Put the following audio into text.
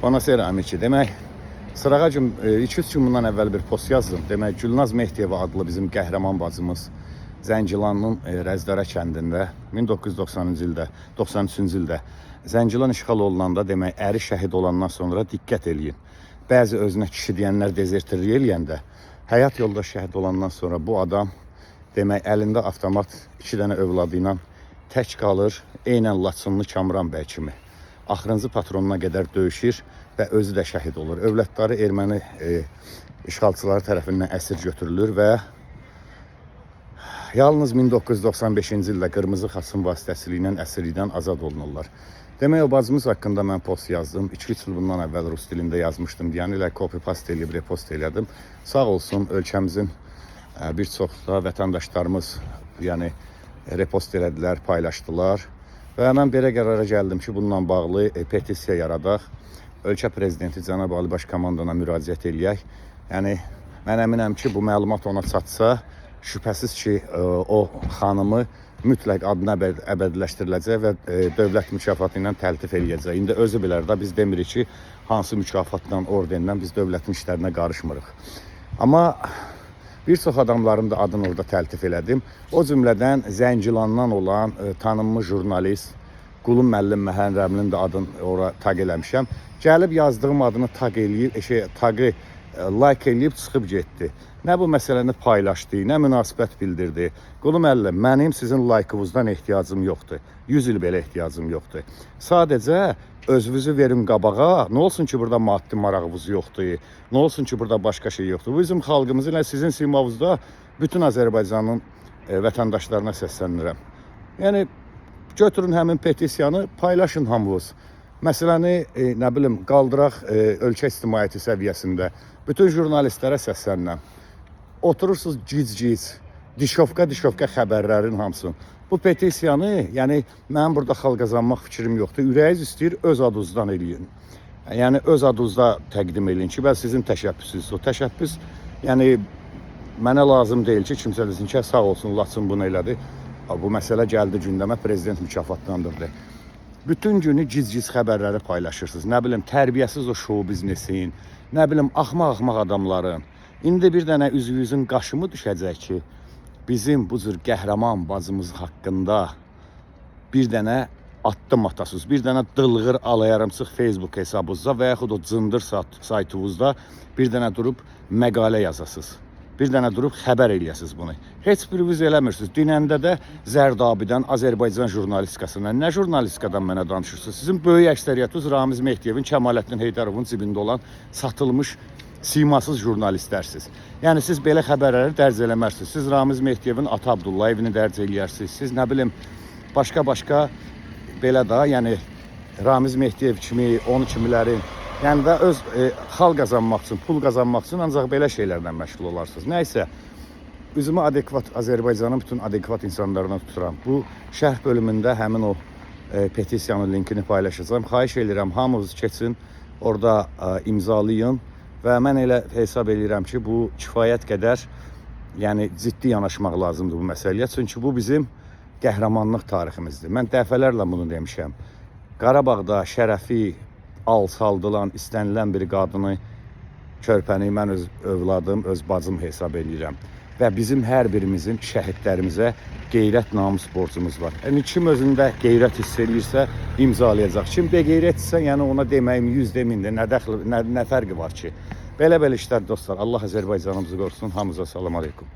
Buonasera amici. Demək, sırağacım 2-3 gün bundan əvvəl bir post yazdım. Demək, Gülnaz Mehdiyeva adlı bizim qəhrəman bacımız Zəngilanın Rəzdərə kəndində 1990-cı ildə, 93-cü ildə Zəngilan işğal olunanda, demək, əri şəhid olandan sonra diqqət eləyin. Bəzi özünə kişi deyənlər dezertirlik eləyəndə, həyat yoldaşı şəhid olandan sonra bu adam demək, əlində avtomat 2 dənə övladı ilə tək qalır, eynən Laçınlı Kamran bəy kimi. Axırıncı patronuna qədər döyüşür və özü də şəhid olur. Övladları erməni işğalçıları tərəfindən əsir götürülür və yalnız 1995-ci ildə Qırmızı Xaçın vasitəsilə əsirlikdən azad olunurlar. Demək, o bacımız haqqında mən post yazdım. 2-3 il bundan əvvəl rus dilində yazmışdım. Yəni elə copy paste eləyib repost elədim. Sağ olsun ölkəmizin bir çox da vətəndaşlarımız, yəni repost elədilər, paylaşdılar. Və mən belə qərara gəldim ki, bununla bağlı petisiya yaradaq. Ölkə prezidenti cənab Ali Baş Komandana müraciət eləyək. Yəni mən əminəm ki, bu məlumat ona çatsa, şübhəsiz ki, o xanımı mütləq adına əbədiləşdiriləcək və dövlət mükafatı ilə təltif eləyəcək. İndi özü bilər də, biz demirik ki, hansı mükafatla, ordenlə, biz dövlətin işlərinə qarışmırıq. Amma bir çox adamların da adını orada təltif elədim. O cümlədən Zəngilandan olan tanınmış jurnalist Qulu müəllim Məhərrəmlinin də adını ora taq eləmişəm. Gəlib yazdığım adını taq eləyib, taqı like eləyib çıxıb getdi. Nə bu məsələni paylaşdı, nə münasibət bildirdi. Qulu müəllim, mənim sizin like-ınızdan ehtiyacım yoxdur. 100 il belə ehtiyacım yoxdur. Sadəcə özünüzü verin qabağa. Nə olsun ki, burada maddi marağınız yoxdur. Nə olsun ki, burada başqa şey yoxdur. Bu bizim xalqımızın, elə sizin simanızda bütün Azərbaycanın vətəndaşlarına səslənirəm. Yəni götürün həmin petisiyanı, paylaşın hamınız. Məsələni nə bilim qaldıraq ölkə ictimaiyyəti səviyyəsində. Bütün jurnalistlərə səslənirəm. Oturursunuz gic-gic, dişovka-dişovka xəbərlərin hamısını. Bu petisiyanı, yəni mənim burada xal qazanmaq fikrim yoxdur. Ürəyiniz istəyir, öz adınızdan eləyin. Yəni öz adınızda təqdim eləyin ki, bəs sizin təşəbbüsünüz. O təşəbbüs, yəni mənə lazım deyil ki, kimsə desin ki, sağ olsun Laçın bunu elədi. Bu məsələ gəldi gündəmə, prezident mükafatlandırdı. Bütün günü gic-gic xəbərləri paylaşırsınız. Nə bilim, tərbiyəsiz o şou biznesin, nə bilim, axmaq-axmaq adamların. İndi bir dənə üzüyüzün qaşımı düşəcək ki, bizim bu cür qəhrəman bacımız haqqında bir dənə addım atasınız, bir dənə dılğır alayarımsıq Facebook hesabınızda və yaxud o cındır saytınızda bir dənə durub məqalə yazasınız. Bir dənə durub xəbər eləyəsiniz bunu. Heç biriniz eləmirsiniz. Dinəndə də Zərdabidən, Azərbaycan jurnalistikasından, nə jurnalistikadan mənə danışırsınız? Sizin böyük əksəriyyətiniz Ramiz Mehdiyevin, Kəmaləddin Heydərovun cibində olan satılmış simasız jurnalistlərsiniz. Yəni siz belə xəbərləri dərc eləməzsiniz. Siz Ramiz Mehdiyevin Ata Abdullayevini dərc eləyərsiniz. Siz nə bilim başqa-başqa belə da, yəni Ramiz Mehdiyev kimi, onun kimilərin, yəni də öz xal qazanmaq üçün, pul qazanmaq üçün ancaq belə şeylərlə məşğul olarsınız. Nəysə, üzümü adekvat Azərbaycanın bütün adekvat insanlarına tuturam. Bu şərh bölümündə həmin o petisiyanın linkini paylaşacağam. Xahiş edirəm, hamınız keçin, orada imzalayın və mən elə hesab edirəm ki, bu kifayət qədər, yəni ciddi yanaşmaq lazımdır bu məsələyə. Çünki bu bizim qəhrəmanlıq tariximizdir. Mən dəfələrlə bunu demişəm. Qarabağda şərəfi alçaldılan, istənilən bir qadını, körpəni mən öz övladım, öz bacım hesab eləyirəm. Və bizim hər birimizin şəhidlərimizə qeyrət, namus borcumuz var. Yəni kim özündə qeyrət hiss eləyirsə imzalayacaq. Kim beqeyrətsə, yəni ona deməyim 100 demin də nə dəxli, nə fərqi var ki? Belə-belə işlər dostlar. Allah Azərbaycanımızı qorusun. Hamınıza salam aleykum.